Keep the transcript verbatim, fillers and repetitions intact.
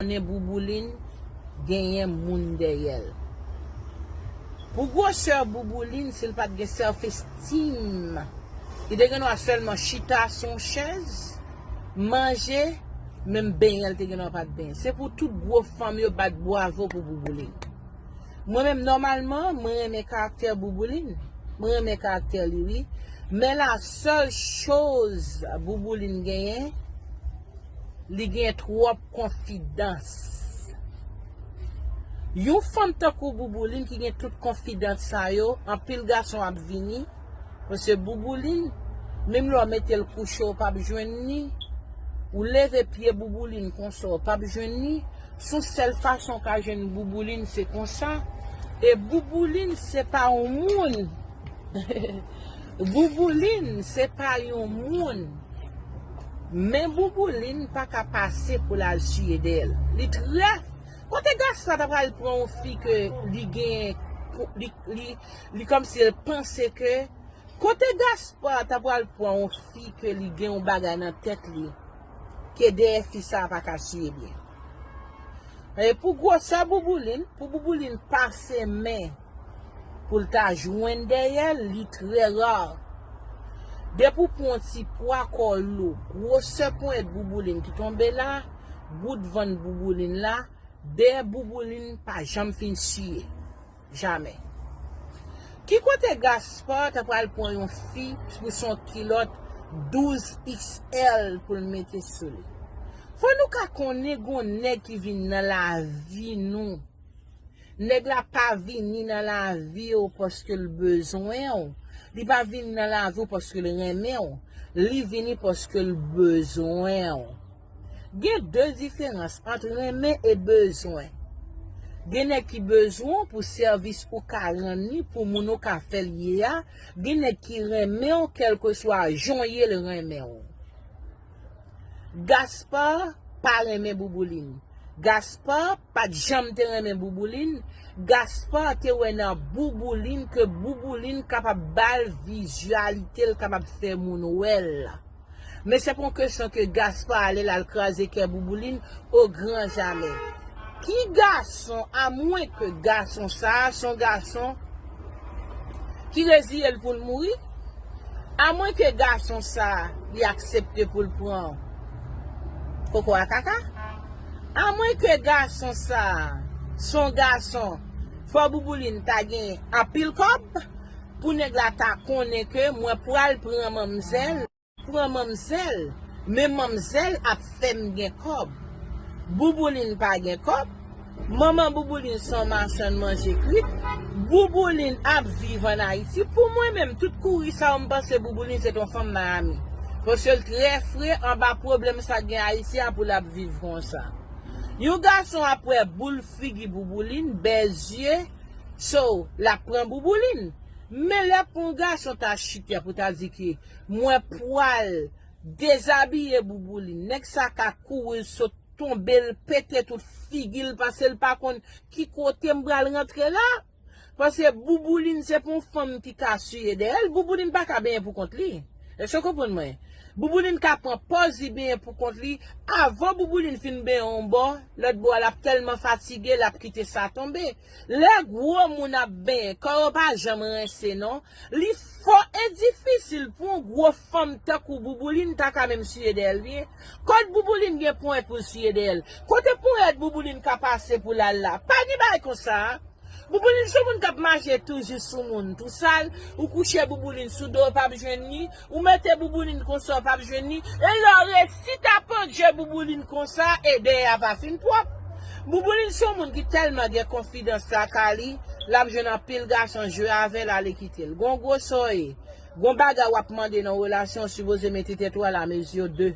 konnen Bouboulin genyen moun dèyè l. Pou gwosè Bouboulin, si l pa t gen self esteem, li te gen dwa sèlman chita sou yon chèz, manje, menm benyen l te gen dwa pa t benyen. Se pou tout gwo fanm yo bat bwavo pou Bouboulin. Mwen menm, nòmalman, mwen renmen karaktè Bouboulin. Mwen renmen karaktè li, wi. Men la sèl choz Bouboulin genyen, li gen twòp konfidans. Yon fanm tankou Bouboulin ki gen tout konfidans sa yo, anpil gason ap vini, paske Bouboulin, menm lè w mete l kouche, w p ap jwenn li. Ou leve pye Bouboulin konsa, w p ap jwenn li. Se yon sèl fason w ka jwenn Bouboulin, se konsa. E Bouboulin, se pa yon moun. Bouboulin, se pa yon moun. Men Bouboulin pa ka pase pou l al siye dèyè l. Li trè. Kote Gaspard ta pral pran yon fi ke li gen, li, li, li kòmsi l panse ke, kote Gaspard ta pral pran yon fi ke li gen yon bagay nan tèt li, ke dèyè fi sa a pa ka siye byen. E pou gwosè Bouboulin, pou Bouboulin pase men pou l ta jwenn dèyè l, li trè ra. Depi w pran yon ti pwa kò w lou, gwosè ponyèt Bouboulin ki tonbe la, bout vann Bouboulin la, dèyè Bouboulin pa janm fin siye. Jamè. Ki kote Gaspard ta pral pran yon fi pou se yon kilòt douz X L pou l mete sou li? Fò nou ka konnen gon nèg ki vin nan lavi nou. Nèg la pa vini nan lavi w paske l bezwen w. Li pa vini nan lavi w paske l renmen w. Li vini paske l bezwen w. Gen de diferans ant renmen e bezwen. Gen nèg ki bezwen w pou sèvis ou ka rann li, pou moun ou ka fè l ye a. Gen nèg ki renmen w kèlkeswa jan w ye l renmen w. Gaspard pa renmen Bouboulin. Gaspard pa t janm te renmen Bouboulin. Gaspard te wè nan Bouboulin ke Bouboulin kapab ba l vizyalite, l kapab fè moun wè l. Men se pa yon kesyon ke Gaspard ale l al kraze kè Bouboulin o gran jamè. Ki gason, amwen ke gason sa a se yon gason ki reziye l pou l mouri, amwen ke gason sa a li aksepte pou l pran koko a kaka, amwen ke gason sa a se yon gason, fò Bouboulin ta gen anpil kòb pou nèg la ta konnen ke mwen pral pran manmzèl. Pran manmzèl, men manmzèl ap fè m gen kòb. Bouboulin pa gen kòb. Manman Bouboulin se yon machann manje kwit. Bouboulin ap viv ann Ayiti. Pou mwen menm, tout kouri sa yo, m panse Bouboulin se t yon fanm Miami. Paske l trè fre anba pwoblèm sa k gen Ayiti a pou l ap viv konsa. Yon gason ap wè boul figi Bouboulin, bèzye, so, l ap pran Bouboulin. Men lè pou yon gason ta chita pou ta di ke mwen pwal dezabiye Bouboulin. Nèg sa ka kouri, l sot tonbe, l pete tout figi l, paske l pa konn ki kote m pral rantre la. Paske Bouboulin se pou yon fanm ki ka siye dèyè l. Bouboulin pa ka benyen pou kont li. Èske w konprann mwen? Bouboulin ka pran pòz li benyen pou kont li. Avan Bouboulin fin benyen yon bò, lòt bò a l ap tèlman fatige, l ap kite sa tonbe. Lè gwo moun ap benyen, kò yo pa janm rense non. Li fò e difisil pou yon gwo fanm tankou Bouboulin ta ka menm siye dèyè l byen. Kot Bouboulin gen ponyèt pou l siye dèyè l? Kote ponyèt Bouboulin ka pase pou l al la? Pa gen bagay konsa. Bouboulin se yon moun k ap mache toujou sou moun tou sal. Ou kouche Bouboulin sou do, w p ap jwenn li. Ou mete Bouboulin konsa, w p ap jwenn li. E lè w resi ta pandje Bouboulin konsa, e dèyè a pa fin pwòp. Bouboulin se yon moun ki tèlman gen konfidans lakay li, l ap jwenn anpil gason jwe avè l, ale kite l. Gon gwo sa w ye, gon bagay w ap mande nan relasyon, w sipoze mete tèt ou a la mezi de.